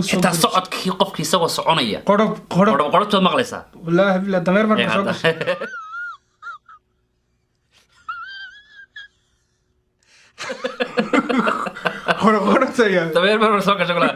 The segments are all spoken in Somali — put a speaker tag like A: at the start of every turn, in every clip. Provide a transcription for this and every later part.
A: Xitaa socodkii qofkii isagoo soconaya
B: Qorob qorob.
A: Qorob qorobtood maqlaysaa.
B: Wallaahi billah, dameer marka soo gashay. Qorob qorobtaya.
A: Dameer mar soo gashay kula.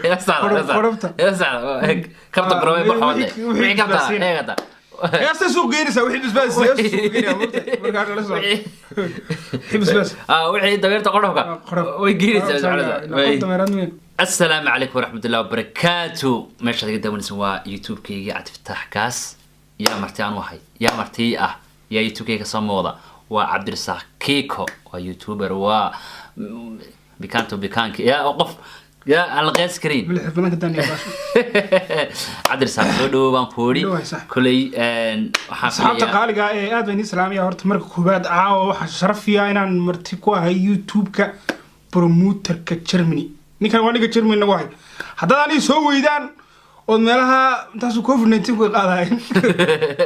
A: Ila saacda.
B: Qorob qorobta.
A: Ila saacda kabta qorobay baxoode wixii kabta eegata.
B: Heesta suuq geynaysaa wixii basbaas, heesta suuq geynaya markaa kala soo wixii basbaas.
A: Wixii dameerta qorobka
B: Qorob
A: way geynaysaa.
B: Qof dameeraad weyn.
A: Asalaamu calaykum waraxmatullahi wabarakaatu. Meeshaad iga daawanaysan waa YouTube-kayga Cabdifataax Kaas. Yaa marti aan u ahay, yaa marti ah, yaa YouTube-kayga soo muuqda? Waa Cabdirasaaq Kiko, waa YouTuber, waa bikanto bikanki, yaa qof yaa aan la qiyaasi karin.
B: Bilix bananka daniya baasha.
A: Cabdirasaaq, soo dhawow baan ku idhi.
B: Dhawahay, sax.
A: Koley waxaan
B: Asxaabta
A: filayaa
B: qaaliga ee aad baan idiin salaamaya. Horta marka koowaad, caawa waxaa sharafiya inaan marti ku ahay YouTube-ka promoterka Germany. Ninkan waa ninka Germany nagu hay. Haddaad aniga soo weydaan ood meelaha intaasu COVID-19 ku qaadahayn,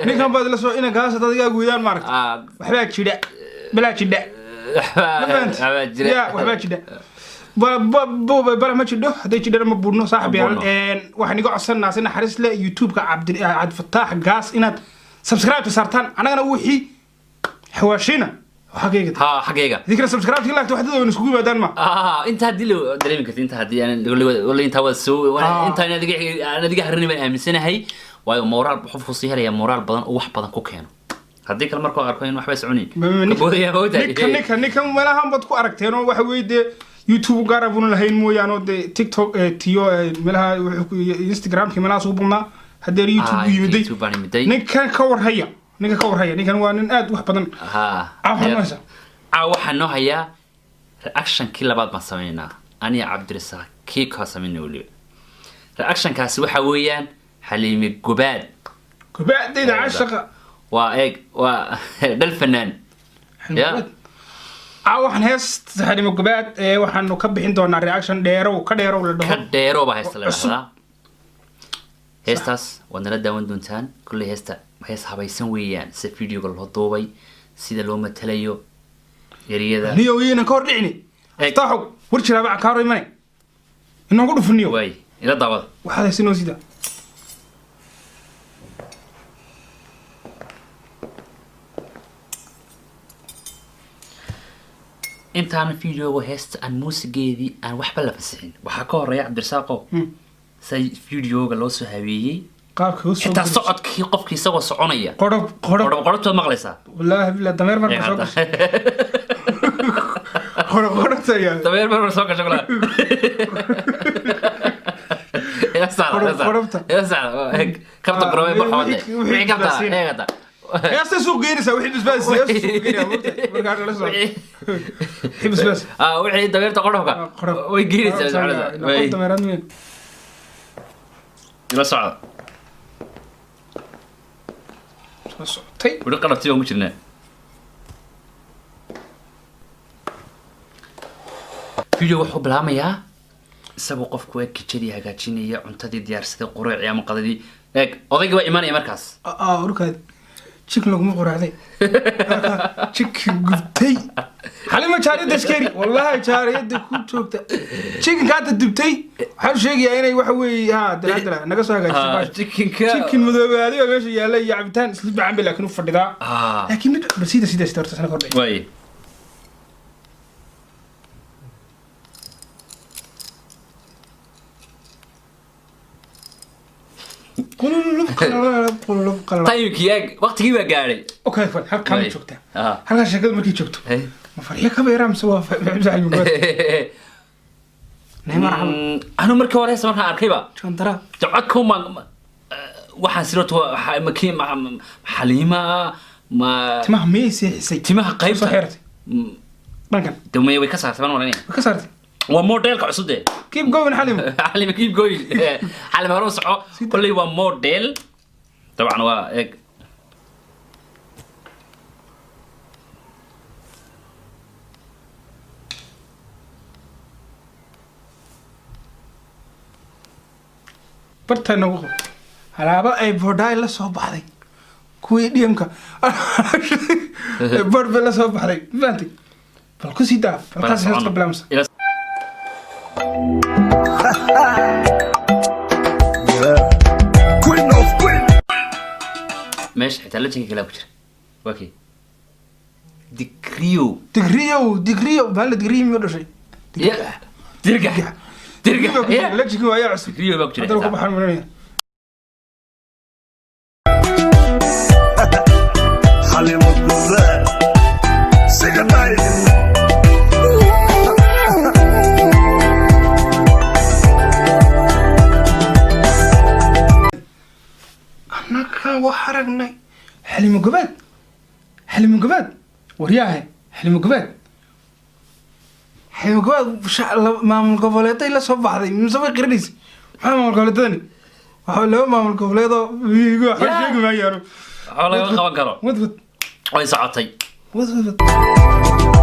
B: ninkan baad la soo inankaas haddaad igaa weydaan, maaragta, waxbaa jidha, balaa jidha. Ma fahanti?
A: Waxbaa jira.
B: Ya, waxbaa jidha. Bala ma jidho, hadday jidhana ma buurno, saaxib.
A: Ma buurno.
B: Yaal, waxaan iga codsanaa si naxariis leh YouTube-ka Cabdifataax Gaas inaad subscribe saartaan, annagana wixii xawaashina waxaa ka eegata
A: Ha, xaggayga.
B: Idinkana subscribe laagta waxdada wayna iskugu yimaadaan ma.
A: Inta haddii la dareemi karti, inta haddii aan wala intaa waa soo inta aan adiga aan adiga harin baan aaminsanahay, waayo moraal qofku sii helaya, moraal badan oo wax badan ku keeno. Haddii kale markuu arko in waxba soconin kaboodaya, ma ogtahay?
B: Ninkan meelahan baad ku aragteen oo waxa weeye dee YouTube gaara buuna lahayn mooyaane, oo dee TikTok tiyo meelaha wuxuu Instagramki meelahaas ugu badnaa, haddee YouTube u yimiday.
A: YouTube baan imiday.
B: Ninkan ka warhaya, ninkan ka warhaya, ninkan waa nin aad wax badan. Caawa waxaad noo haysaa?
A: Caawa waxaan noo hayaa reactionkii labaad baan sameynaa, aniga Cabdirasaaq Kiiko sameynaa. Weliba reactionkaasi waxa weeyaan Xaliime Gobaad.
B: Gobaadayda cashaqa.
A: Waa eeg, waa dhal fanaan Ya.
B: Caawa waxaan heesta Xalimo Gobaad ee waxaanu ka bixin doonaa reaction dheerow, ka dheerow la
A: ka
B: dhaho.
A: Dheero baa heesta la
B: Cusub.
A: dhahdaa. Heestaas waad nala daawan doontaan. Kolley heesta hees habaysan weeyaan, sida videoga loo duubay, sida loo matalayo eriyada.
B: Niyow iyaynan ka hor dhicini.
A: Eeg.
B: Aftaaxow, war jiraaba kaaro imane inoogu dhufiniyo.
A: Waay, ila daawada.
B: Waxaad haysanoo sida
A: Intaana videoga heesta aan muusigeedii aan waxba la fasixin, waxaa ka horeeya, Cabdirasaaqo, sida videoga loo soo habeeyey.
B: Qaabka u soo
A: Xitaa socodkii qofkii isagoo soconaya
B: Qorob qorob.
A: Qorob qorobtood maqlaysaa.
B: Wallaahi billah, dameer marka soo gashay. Qorob qorobtaya.
A: Dameer mar soo gashay kula. Ila saacda.
B: Qorob qorobta.
A: Ila saacda kabta qorobay baxoode wixii kabta eegata.
B: Heesta suuq geynaysaa wixii basbaas, heesta suuq geynaya markaa kala soo wixii basbaas.
A: Wixii dameerta qorobka
B: Qorob
A: way geynaysaa.
B: Qof dameeraad weyn.
A: Ila socda.
B: Soo socotay.
A: Weli qalabtii baan ku jirnaa. Video wuxuu bilaamayaa isagoo qofku eeg kijadii hagaajinaya, cuntadii diyaarsaday, qureecii ama qadadii. Eeg, odaygii baa imanaya markaas.
B: Urkaad chicken laguma qoraacday, chicken gubtay. Xalima jaariyadda askari, wallahi jaariyadda ku joogta chickenka hadda dubtay. Waxaan u sheegayaa inay waxa weeye ha dala dala naga soo hagaajisay baasha.
A: Chickenka.
B: Chicken madoobaadi baa meesha yaalla iyo cabitaan isla bacan bay, laakiin u fadhidaa. Laakiin mid bal sida sida sida horta sana kordhay.
A: Waay.
B: Qululub qalab, qululub qalab.
A: Timekii eeg, waqtigii baa gaadhay.
B: Okay, fal halkaa ma
A: Waay.
B: joogtaa?
A: Ah.
B: Halkaa sheekadu markay joogto,
A: Hey.
B: ma farxiyo ka beeraa mise waa Xalimo Gobaad Neymar camal?
A: Anu markii hore heesta markaan arkayba
B: Jandara.
A: De codka ma waxaan sirto makii Xaliima ma
B: Timaha miyay seexisay?
A: Timaha qaybta
B: Soo xeeratay dhankan.
A: De may, way ka saartay baan malanaya.
B: Way ka saartay.
A: Waa modelka cusub de.
B: Keep going, Xalimo.
A: Xalima, keep going, Xalima, hore u soco. Kolley waa model dabcan, waa eeg.
B: Bartaa noogu qabo alaabo ay boodhaay la soo baxday, kuwii DMka boodh bay la soo baxday. Ma fahantay? Bal ku sii daa, balkaas heesta bilaamsa.
A: Ila.
C: Queen of Queen.
A: Meesha xitaa legendka kalaa ku jira, waa kii Digriyo.
B: Digriyow, Digriyow, maala Digriyo miyuu dhashay?
A: Ya Dirgax, Dirgax ya.
B: Legendki waa ayaa cusub.
A: Digriyo baa ku jira.
B: Haddana ku
A: xitaa.
B: baxaan marinaya.
C: Xalimo Gobaad. Say goodnight.
B: Annaga wax aragnay Xalimo Gobaad, Xalimo Gobaad, waryaahe, Xalimo Gobaad, Xalimo Gobaad, maamul goboleeday la soo baxday mise way qirinaysa? Maxaa maamul goboleedadani? Waxaa laba maamul goboleedoo waxba sheegi maayo.
A: Waxba lagama qaban karo.
B: Wadwad.
A: Way socotay.
B: Wadwad.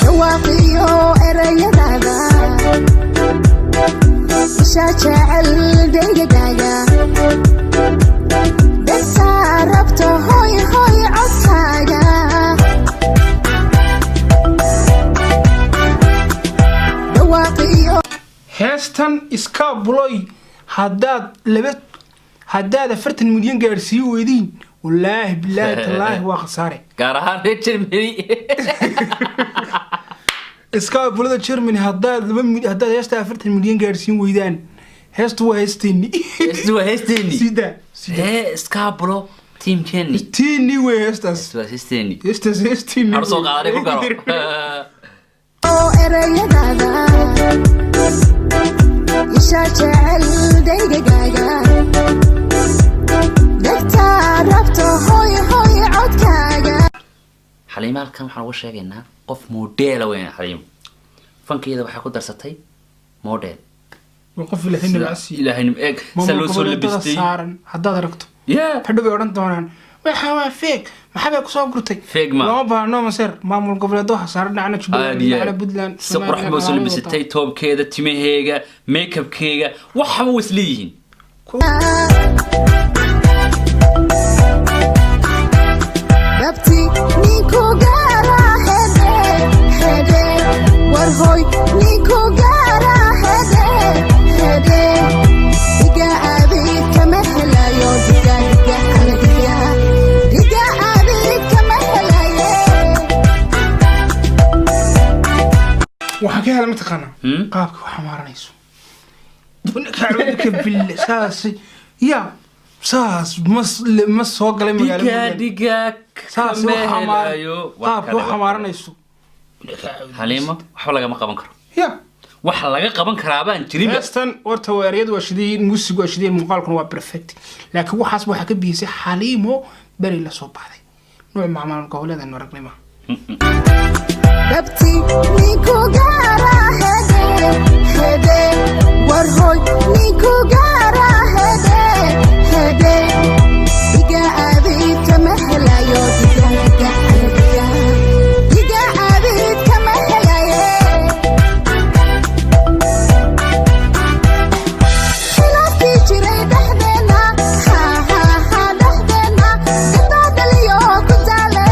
D: Dhawaaqiyo erayadaada isha jecel dhegagaaga dhegtaa rabto, hoy hoy, codkaaga. Dhawaaqiyo
B: Heestan iskaabuloy, haddaad laba, haddaad 40 milyan gaadhsiin weydiin, wallaahi bilaahi tallaahi waa khasaare.
A: Gaar ahaan reer Germany.
B: Iskaabulada Germany, haddaad haddaad heesta 40 milyan gaadhsiin weydaan, heestu waa heesteeni.
A: Heestu waa heesteeni.
B: Sida sida.
A: Hee, iskaabulo tiimkeeni.
B: Tiini wey heestaas.
A: Heestu waa heesteeni.
B: Heestaas heesteeni.
A: Har soo qaadanay ku garo.
D: Erayadaada isha jecel dhaygagaaga dhegtaa rabto, hoy hoy, codkaaga.
A: Xaliimo halkan waxaan uga sheegaynaa qof modela weyn. Xaliimo fankeeda waxay ku darsatay model.
B: Waa qof Ilaahay nabcasiiye.
A: Ilaahay eeg sida loo soo labistay.
B: Saaran haddaad aragto,
A: yeah
B: hadhow bay odhan doonaan waxa waa fake, maxaa bay kusoo gurtay?
A: Fake ma.
B: Looma baahno maseer maamul goboleedo waxa saaran dhinacna Jubbaland,
A: Aad iyo
B: dhinacna
A: aad.
B: Puntland.
A: Si qurux bay usoo labisatay, toobkeeda, timaheega, makeupkeega, waxba way isleeyihiin.
D: Dhabti ninku gaara, hede hede, war hoy, ninku gaara, hede hede, diga abid kama helayo, diga diga ala diga diga abid kama helaye.
B: Waxaan ka helay mataqaanaa
A: Hmm?
B: qaabka wax amaaranayso ka bille saas ya saas ma soo galay
A: Dhiga
B: magaalada
A: dhiga
B: saas
A: kama
B: wax amaar
A: helayo. Wax
B: qaabka
A: kale,
B: wax
A: wax kale.
B: amaaranayso.
A: Xaliimo waxba lagama qaban karo.
B: Ya.
A: Wax laga qaban karaa baan jirinba.
B: Heestan horta waa ereyadu waa shidayin, muusigu waa shidayin, muuqaalkuna waa perfect, laakiin waxaas waxaa ka biyisay Xaliimo beri la soo baxday nuuc maamul goboleed aynu aragnay ma.
D: Dhabti ninku gaara, hede hede, war hoy, ninku gaara, hede hede, diga abid kama helayo, diga diga ala diga diga abid kama helaye. Khilaafkii jiray dhexdeena, ha ha ha, dhexdeena intaa dhaliyo ku daale,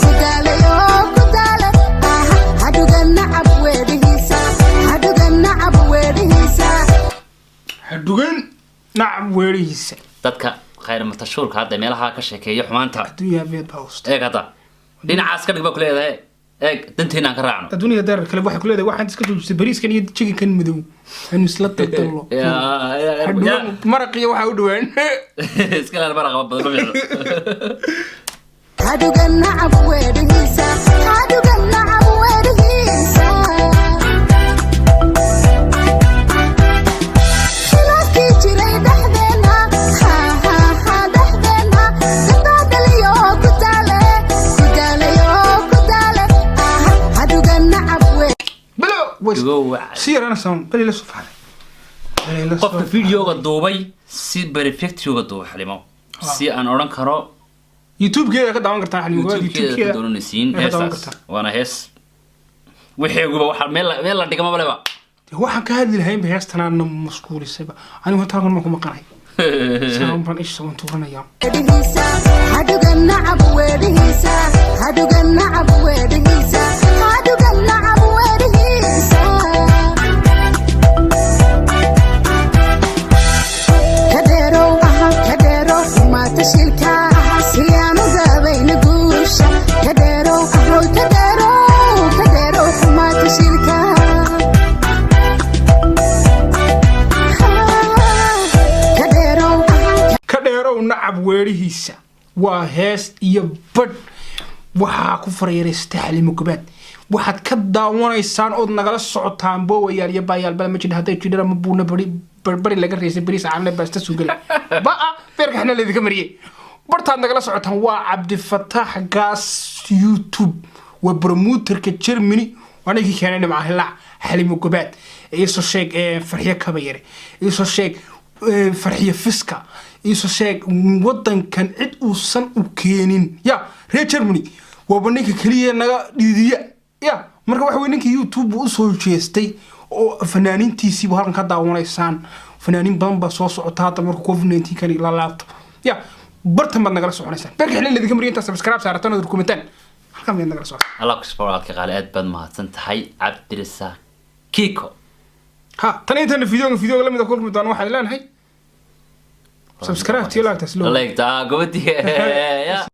D: ku daalayo, ku daale, aha, hadhuga nacab weedhihiisa, hadhuga nacab weedhihiisa.
B: Hadhugan nacab weerihiisa.
A: Dadka khayr matashuurka hadda meelaha ka sheekeeya xumaanta.
B: Adduunya beed baa hoosta.
A: Eeg hadda dhinacaas ka dhig baa ku leedahay, eeg danteena aan ka raacno.
B: Adduunya daarar kale waxay ku leedahay waxaan iska joojisay bariiskan iyo chickenkan madow aynu isla daldallo. Hadhugan maraq iyo waxaa u dhawaan.
A: Iska laal maraqa badan ma fiicno.
D: Hadhuga nacab weedhihiisa, hadhuga nacab weedhihiisa. Khilaafkii jiray dhexdeena, ha ha ha, dhexdeena intaa dhaliyo ku daale, ku daalayo, ku daale, aha, hadhuga nacab wee
B: Balo way
A: Igo wac-
B: si yarana sama bali la soo faxday. Bali la soo
A: Qofka videoga duubay si perfectioga duubay Xalimo, si aan odhan karo.
B: YouTube-keeda ka daawan kartaa Xalimo.
A: YouTube-keeda ka doonanaysiin
B: ka daawan
A: heestaas.
B: Kartaa.
A: Waana hees wixeeguba waxa meel la dhigama baleba.
B: Dee waxaan ka hadli lahaynba heestan aana mashquulisayba, anigu horta halkan ma ku maqanay. Saan baan isha waan tuuranayaa.
D: Weedhihiisa hadhuga nacab, weedhihiisa hadhuga nacab, weedhihiisa hadhuga nacab, weedhihiisa kadheerow, kadheerow xumaata shilka si aan u gabayna guusha. Kadheerow, ahoy, kadheerow, kadheerow xumaata shilka, kadheerow.
B: Ka dheerow nacab weedhihiisa waa hees iyo badh. Waxaa ku farayaraystay Xaliimo Gobaad. Waxaad ka daawanaysaan ood nagala socotaan boowayaal iyo baayaalbala ma jidha hadday jidhana ma buuna bari barbari laga reysay bariis caanle baasta sugale ba'a beerka xina laydinka mariyey. Bartaad nagala socotaan waa Cabdifataax Gaas YouTube, waa promoterka Germany. Waa ninkii keenay Nimca Hilaac, Xaliimo Gobaad, iisoo sheeg Farxiyo Kabayare, iisoo sheeg Farxiyo Fiska, iisoo sheeg wadankan cid uusan u keenin ya reer Germany. Waaba ninka keliya naga dhiidiya ya. Marka waxa wey ninkii YouTube buu usoo jeestay oo fanaaniintiisiibu halkan ka daawanaysaan. Fanaaniin badan baa soo socota hadda marka COVID-19 kani la laabto ya. Bartan baad nagala soconaysaan. Beerka xilli laydinka mariya intaa subscribe saaratan oo rukumataan halkan baad nagala socotaan.
A: Allah ku subxaana walaalka qaali, aad baad mahadsan tahay, Cabdirasaaq Kiko.
B: Ha, tan intana videoga lamid a kulmi doona, waxaan leenahay subscribe tiyo laagtaas loo
A: like gobadii ya.